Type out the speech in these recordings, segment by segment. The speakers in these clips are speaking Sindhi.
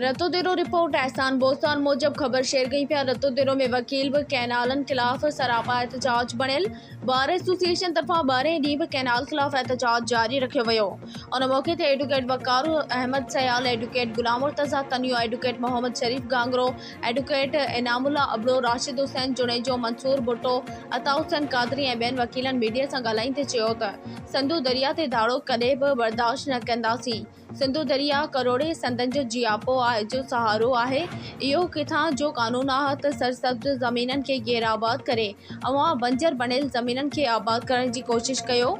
رتوديرو، رپورٽ، احسان بوستان موجب خبر شيئر ڪئي پيا رتوديرو ۾ وڪيل به ڪئنالن خلاف سراپا احتجاج بڻيل بار ايسوسيئيشن طرفان ٻارهين ڏينهن به ڪئنال خلاف احتجاج جاري رکيو ويو ان موقعي تي advocate Waqar Ahmed Sial advocate Ghulam Murtaza Tunio advocate Muhammad Sharif Ghanghro advocate Inamullah Abro Rashid Hussain Junejo Mansoor Bhutto Ata Hussain Qadri ۽ ٻين وڪيلن ميڊيا سان ڳالهائيندي چيو ته سنڌو درياء تي ڌاڙو ڪڏهن به برداشت نه ڪنداسين سنڌو درياء ڪروڙين سنڌين جو جياپو آهي جو سهارو آهي. اهو ڪٿان جو قانون آهي ته سرسبز زمينن کي غير آباد ڪري اوهان بنجر بڻيل زمينن کي آباد ڪرڻ جي ڪوشش ڪيو.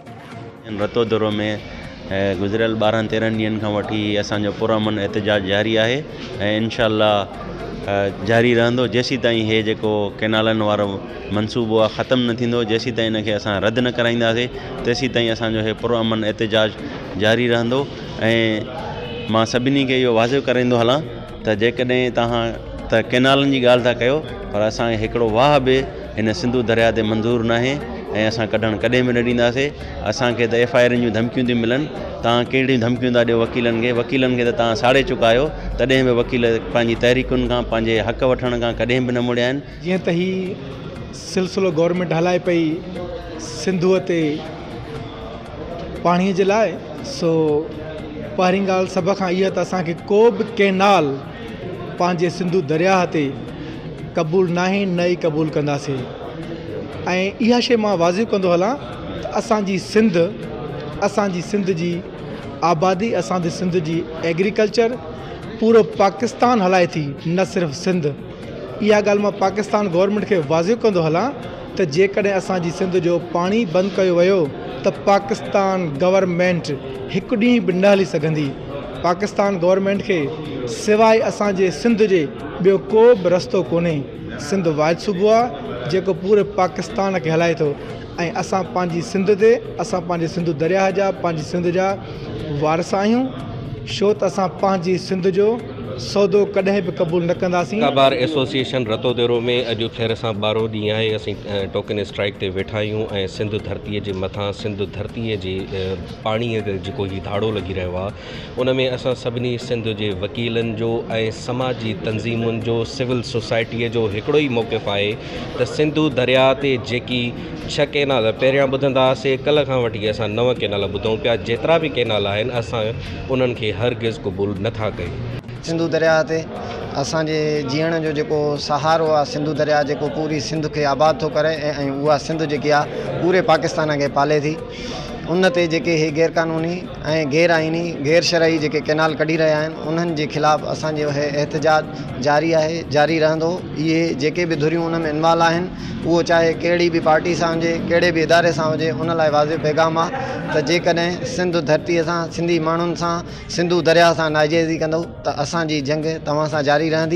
رتودرو ۾ گذريل ٻارهن تيرهن ڏينهن کان وٺي اسان جو پرامن احتجاج جاري آهي ۽ انشاء الله جاري رهندو جيسيتائين هي جيڪو ڪينالن وارو منصوبو آهي ختم نه ٿيندو جيسيتائين ان کي اسان رد نه ڪرائينداسين تيسيتائين اسان جو هي پرامن احتجاج جاري رهندو ۽ مان سڀني کي اهو واضح ڪرائيندو هلان ته جيڪڏهن توهان ته ڪئنالن جي ڳالهه ٿا ڪيو پر اسان کي هڪڙو واهه به هن سنڌو درياهه تي منظور ناهي ۽ اسان ڪڍڻ ڪڏهن به نه ڏينداسين اسان کي ته ايف I آرن جون ڌمڪيون ٿيون ملن توهان ڪهڙيون ڌمڪيون ٿا ڏيو وڪيلن کي وڪيلن کي ته توهان ساڙي چڪا آهيو تڏهن به وڪيل پنهنجي تحريڪن کان پنهنجي حق وٺڻ کان ڪڏهن به نه مڙيا آهن. جيئن ته هي سلسلو گورنمينٽ هلائي پئي سنڌوء تي پاڻي جي لاء سو پهرين ڳالهه سڀ کان اها ته اسان کي ڪو به ڪينال پنهنجي سنڌو درياهه تي قبول ناهي نه ئي قبول ڪنداسين ۽ اها شيء مان واضح ڪندو هلان ته اسانجي سنڌ اسانجي سنڌ جي آبادي اسانجي سنڌ جي ايگريڪلچر پورو پاڪستان هلائي ٿي نه صرف سنڌ اها ڳالهه مان پاڪستان گورنمينٽ کي واضح ڪندو هلان ته جيڪڏهن اسان جي سنڌ جو پاڻي بند ڪيو ويو ته پاڪستان گورنمينٽ هڪ ڏينهن به نه هلي سگهندي. پاڪستان گورنمينٽ کي سواء اسان جي سنڌ جي ٻيو ڪو به رستو ڪونهي. سنڌ واحد صوبو آهي جيڪو پوري پاڪستان کي هلائي ٿو ۽ اسان پنهنجي سنڌ تي اسان پنهنجي سنڌو درياهه جا پنهنجي سنڌ جا وارث آهيون ڇو ته اسان پنهنجي سنڌ جو سودو ڪڏهن به قبول نه ڪنداسين. بار ايسوسيئيشن رتوديرو ۾ اڄ خير سان ٻارهون ڏينهن آهي اسين ٽوڪن اسٽرائيڪ تي ويٺا آهيون ۽ سنڌ ڌرتي جي مٿان سنڌ ڌرتي جي پاڻي تي جيڪو هي ڌاڙو لڳي رهيو آهي ان ۾ اسان سڀني سنڌ جي وڪيلن جو ۽ سماجي تنظيمن جو سول سوسائٽيء جو هڪڙو ئي موقف آهي ته سنڌو درياء تي جيڪي ڇهه ڪئنال پهريان ٻڌندا هئاسي ڪلهه کان وٺي اسان نو ڪئنال ٻڌون پيا جيترا به ڪئنال آهن اسان انهن کي هرگز قبول نه ٿا ڪيون. سنڌو درياء تي اسان جي جيئڻ جو جيڪو سهارو آهي سنڌو درياء جيڪو پوري سنڌ کي آباد ٿو ڪري ۽ اها سنڌ جيڪي آهي پوري پاڪستان کي پالي ٿي ان تي جيڪي هي غير قانوني ۽ غير آئيني غير شرعي جيڪي ڪئنال ڪڍي رهيا آهن انهن جي خلاف اسان جو هي احتجاج جاري آهي جاري رهندو اهي جيڪي به ڌريون ان ۾ انوالو آهن اهو چاهي ڪهڙي به پارٽي سان هجي ڪهڙي به اداري سان هجي ان لاء واضح پيغام آهي ته جيڪڏهن سنڌ ڌرتي سان سنڌي ماڻهن سان سنڌو درياهه سان ناجائزي ڪندو ته اسان جي جنگ توهان سان جاري رهندي.